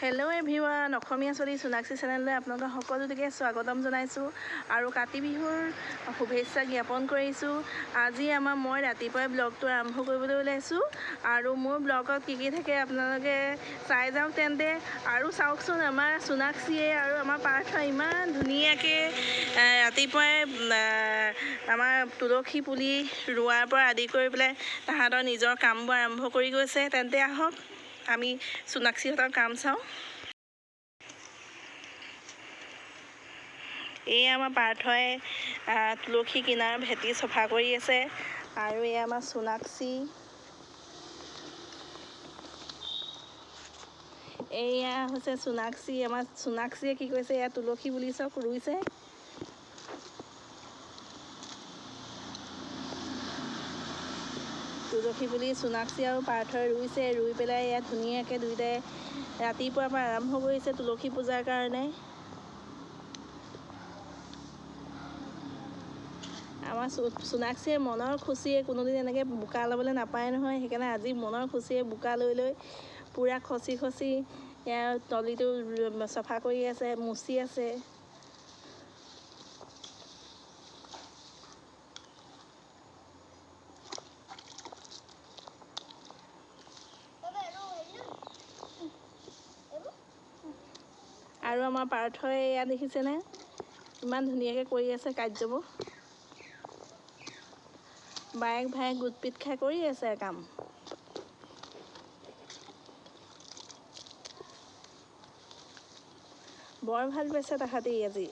Hello' everyone, অসমীয়া ছোৱালী সোণাক্ষী চেনেললৈ আপোনালোকক সকলোকে স্বাগতম জনাইছোঁ আৰু কাতি বিহুৰ শুভেচ্ছা জ্ঞাপন কৰিছোঁ। আজি মই ৰাতিপুৱাই ব্লগটো আৰম্ভ কৰিবলৈ ওলাইছোঁ আৰু মোৰ ব্লগত কি কি থাকে আপোনালোকে চাই যাওক তেন্তে। আৰু চাওকচোন আমাৰ সোণাক্ষীয়ে আৰু আমাৰ পাৰ্থ ইমান ধুনীয়াকৈ ৰাতিপুৱাই আমাৰ তুলসী পুলি ৰোৱাৰ পৰা আদি কৰি পেলাই তাহাঁতৰ নিজৰ কামবোৰ আৰম্ভ কৰি গৈছে। তেন্তে আহক আমি সোণাক্ষীহঁতৰ কাম চাওঁ। এই আমাৰ পাৰ্থই তুলসী কিনাৰ ভেটি চফা কৰি আছে আৰু এই আমাৰ সোণাক্ষী, এয়া হৈছে সোণাক্ষী। আমাৰ সোণাক্ষীয়ে কি কৰিছে, এয়া তুলসী পুলি চব ৰুইছে। তুলসী পুলি সোণাক্ষী আৰু পাৰ্থই ৰুইছে। ৰুই পেলাই ইয়াত ধুনীয়াকৈ দুয়োটাই ৰাতিপুৱাৰ পৰা আৰম্ভ কৰিছে তুলসী পূজাৰ কাৰণে। আমাৰ সোণাক্ষীয়ে মনৰ খুচিয়ে কোনোদিন এনেকৈ বোকা ল'বলৈ নাপায় নহয়, সেইকাৰণে আজি মনৰ খুচিয়ে বোকা লৈ লৈ পূৰা খচি খচি ইয়াৰ তলিটো চফা কৰি আছে, মুচি আছে। আৰু আমাৰ পাৰ্থই এয়া দেখিছেনে ইমান ধুনীয়াকৈ কৰি আছে কাৰ্যবোৰ। বায়েক ভায়েক গোট পিট খাই কৰি আছে কাম। বৰ ভাল পাইছে তাহাঁতি, আজি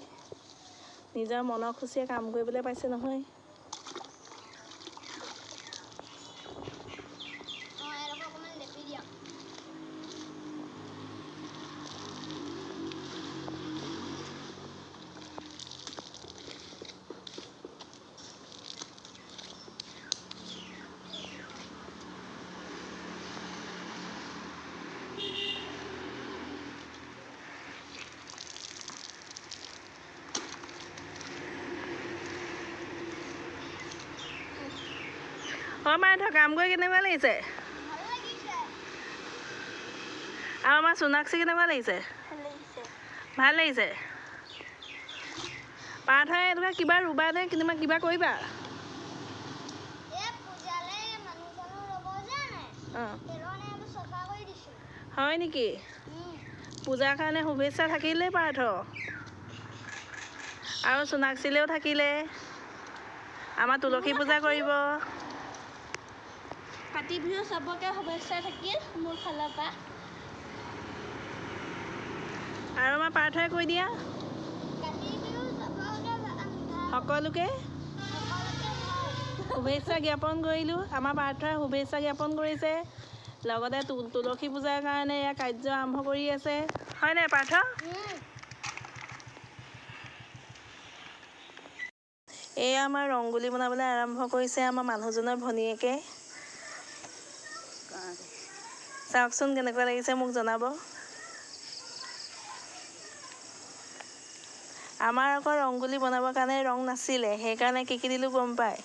নিজৰ মনৰ খুচিয়ে কাম কৰিবলৈ পাইছে নহয়। অ মাইধ, কাম কৰি কেনেকুৱা লাগিছে? আৰু আমাৰ সোণাক্ষী কেনেকুৱা লাগিছে? ভাল লাগিছে। পাৰ্থই এনেকুৱা কিবা ৰুবা নে কিবা কিবা কৰিবা? হয় নেকি? পূজাৰ কাৰণে শুভেচ্ছা থাকিলে পাৰ্থ, আৰু সোণাক্ষীলেও থাকিলে। আমাৰ তুলসী পূজা কৰিব। কাতি বিহু চবকে শুভেচ্ছা থাকিল মোৰ ফালৰ পৰা। আৰু আমাৰ পাৰ্থই কৈ দিয়া সকলোকে শুভেচ্ছা জ্ঞাপন কৰিলোঁ। আমাৰ পাৰ্থই শুভেচ্ছা জ্ঞাপন কৰিছে, লগতে তুলসী পূজাৰ কাৰণে এয়া কাৰ্য আৰম্ভ কৰি আছে। হয় নাই পাৰ্থ? এয়া আমাৰ ৰংগোলী বনাবলৈ আৰম্ভ কৰিছে আমাৰ মানুহজনৰ ভনীয়েকে। চাওকচোন কেনেকুৱা লাগিছে মোক জনাব। আমাৰ আকৌ ৰংগোলী বনাবৰ কাৰণে ৰং নাছিলে, সেইকাৰণে কি কি দিলোঁ গম পায়?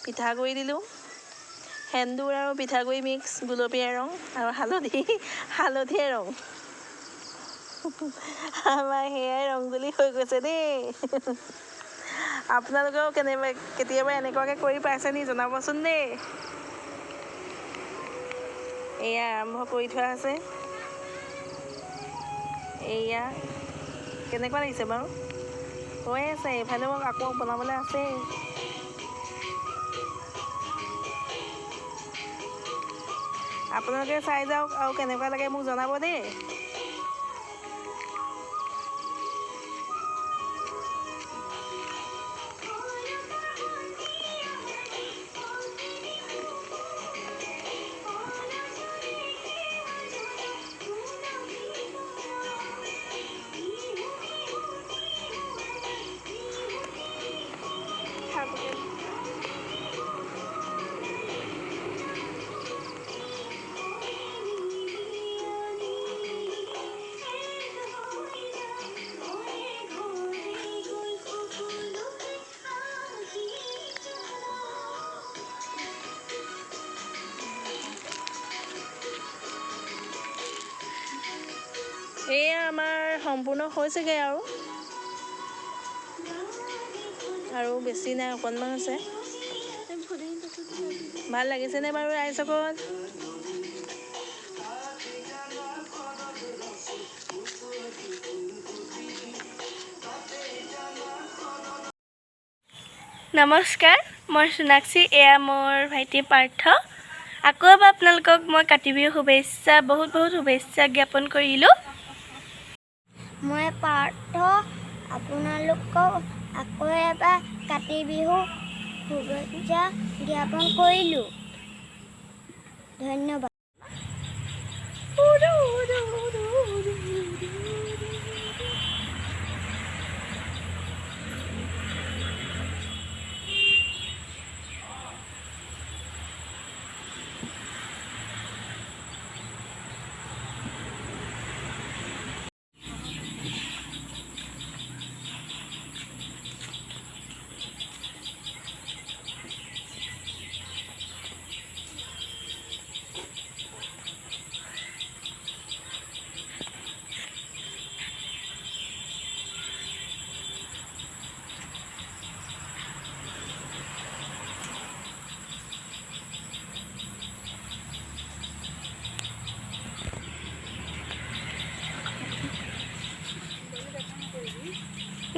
পিঠাগুড়ি দিলোঁ, সেন্দুৰ আৰু পিঠাগুড়ি মিক্স, গুলপীয়া ৰং আৰু হালধি, হালধীয়া ৰং। আমাৰ সেয়াই ৰংগোলী হৈ গৈছে দেই। আপোনালোকেও কেনেবা কেতিয়াবা এনেকুৱাকৈ কৰি পাইছে নি জনাবচোন দেই। এয়া আৰম্ভ কৰি থোৱা আছে। এয়া কেনেকুৱা লাগিছে বাৰু? হৈ আছে, এইফালেও আকৌ বনাবলৈ আছে। আপোনালোকে চাই যাওক আৰু কেনেকুৱা লাগে মোক জনাব দেই। এয়া আমাৰ সম্পূৰ্ণ হৈছেগৈ আৰু আৰু বেছি নাই, অকণমান আছে। ভাল লাগিছেনে বাৰু ৰাইজসকল? নমস্কাৰ, মই সোণাক্ষী, এয়া মোৰ ভাইটি পাৰ্থ। আকৌ এবাৰ আপোনালোকক মই কাতি বিহু শুভেচ্ছা, বহুত বহুত শুভেচ্ছা জ্ঞাপন কৰিলোঁ। মই পাৰ্থ, আপোনালোকক আকৌ এবাৰ কাতি বিহু শুভেচ্ছা জ্ঞাপন কৰিলোঁ। ধন্যবাদ।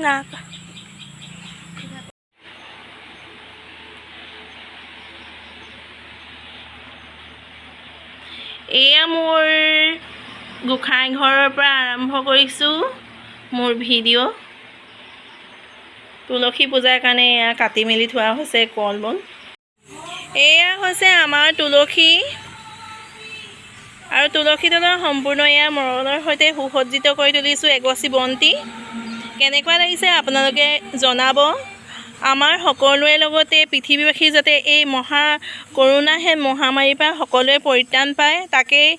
না, এয়া মোৰ গোসাঁই ঘৰৰ পৰা আৰম্ভ কৰিছোঁ মোৰ ভিডিঅ'। তুলসী পূজাৰ কাৰণে এয়া কাটি মেলি থোৱা হৈছে কল বন। এয়া হৈছে আমাৰ তুলসী, আৰু তুলসী তলৰ সম্পূৰ্ণ এয়া মৰণৰ সৈতে সুসজ্জিত কৰি তুলিছোঁ এগছি বন্তি। কেনেকুৱা লাগিছে আপোনালোকে জনাব। আমাৰ সকলোৰে লগতে পৃথিৱীবাসী যাতে এই মহা কৰোণা হে মহামাৰীৰ পৰা সকলোৱে পৰিত্ৰাণ পায়, তাকেই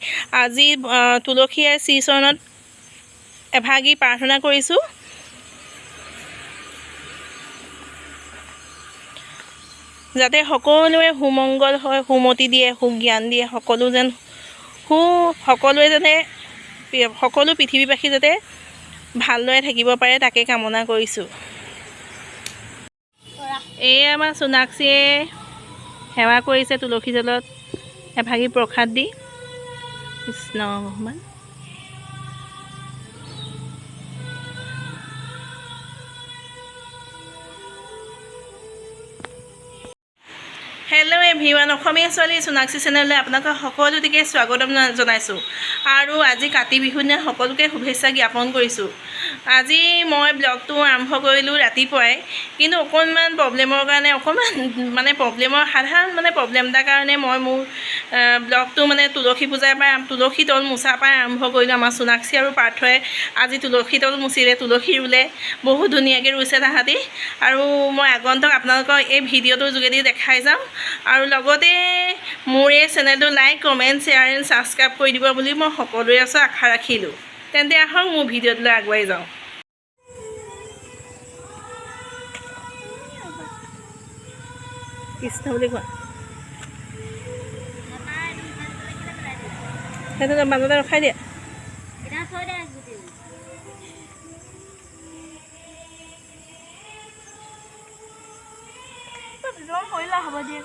আজি তুলসীয়ে শ্ৰীচৰণত এভাগি প্ৰাৰ্থনা কৰিছোঁ। যাতে সকলোৱে সুমংগল হয়, সুমতি দিয়ে, সুজ্ঞান দিয়ে, সকলো যেন সকলোৱে যাতে সকলো পৃথিৱীবাসী যাতে ভালদৰে থাকিব পাৰে, তাকে কামনা কৰিছোঁ। এই আমাৰ সোণাক্ষীয়ে সেৱা কৰিছে তুলসী জলত এভাগি প্ৰসাদ দি। কৃষ্ণ ভগৱান। হেল্ল' এভৰিৱান, অসমীয়া ছোৱালী সোণাক্ষী চেনেললৈ আপোনালোকক সকলোটিকে স্বাগতম জনাইছোঁ। আৰু আজি কাতি বিহুৰ দিনা সকলোকে শুভেচ্ছা জ্ঞাপন কৰিছোঁ। আজি মই ব্লগটো আৰম্ভ কৰিলোঁ ৰাতিপুৱাই, কিন্তু অকণমান প্ৰব্লেমৰ কাৰণে, অকণমান মানে প্ৰব্লেমৰ সাধাৰণ মানে প্ৰব্লেম এটাৰ কাৰণে মই মোৰ ব্লগটো মানে তুলসী পূজাৰ পৰা, তুলসী তল মোচাৰ পৰাই আৰম্ভ কৰিলোঁ। আমাৰ সোণাক্ষী আৰু পাৰ্থই আজি তুলসী তল মুচিলে, তুলসী ৰুলে, বহুত ধুনীয়াকৈ ৰুইছে তাহাঁতি। আৰু মই আগন্তুক আপোনালোকক এই ভিডিঅ'টোৰ যোগেদি দেখাই যাম। আৰু লগতে মোৰ এই চেনেলটো like, comment, share and subscribe কৰি দিব বুলি মই সকলোৰে ওচৰত আশা ৰাখিলোঁ। তেন্তে আহক মোৰ ভিডিঅ'টোলৈ আগুৱাই যাওঁ। কৃষ্ণ বুলি কোৱা, সেইটো মাজতে ৰখাই দিয়া। হ'ব দিয়ে।